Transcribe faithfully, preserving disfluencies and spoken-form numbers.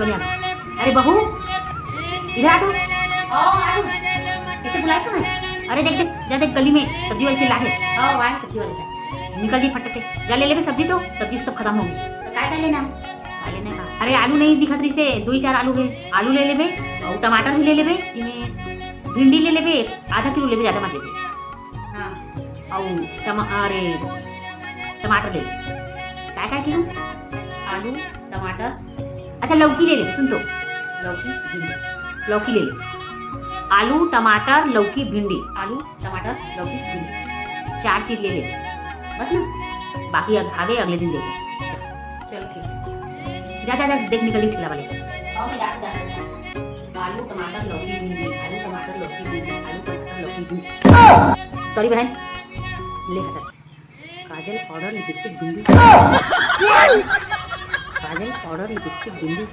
चले आ। अरे बहू, इधर आ तो। आओ, आ तो। कैसे बुलाए तुम्हें? अरे देख, देख, जा देख, गली में सब्जी वाले चिल्ला है। आओ, आए सब्जी वाले से। निकल जी फट से, जा ले लेबे सब्जी, तो सब्जी सब खत्म होगी। तो काय काय लेना है? काय लेना है का? अरे आलू नहीं दिखत रही से, दो ही चार आलू है, आलू ले लेबे और टमाटर भी ले लेबे, इमे भिंडी ले लेबे, आधा किलो लेबे, ज्यादा मत लेबे। हाँ, और टमा-, अरे टमाटर ले ले। काय काय किलो? आलू, टमाटर, अच्छा लौकी ले ले, सुन तो, लौकी, भिंडी, लौकी ले ले। आलू, टमाटर, लौकी, भिंडी, आलू, टमाटर, लौकी, भिंडी, चार चीज ले ले बस ना, बाकी अग-, आवे अगले दिन देबो। चल, चल ठीक, जा जा जा, देख निकल गई ठेला वाले। और मैं जाके जा सकता हूँ। आलू, टमाटर, लौकी, भिंडी, आलू, टमाटर, लौकी, भिंडी, आलू, टमाटर, लौकी, भिंडी। सॉरी बहन, ले हटा। काजल, पाउडर, लिपस्टिक, बिंदी। काजल, पाउडर, लिपस्टिक, बिंदी।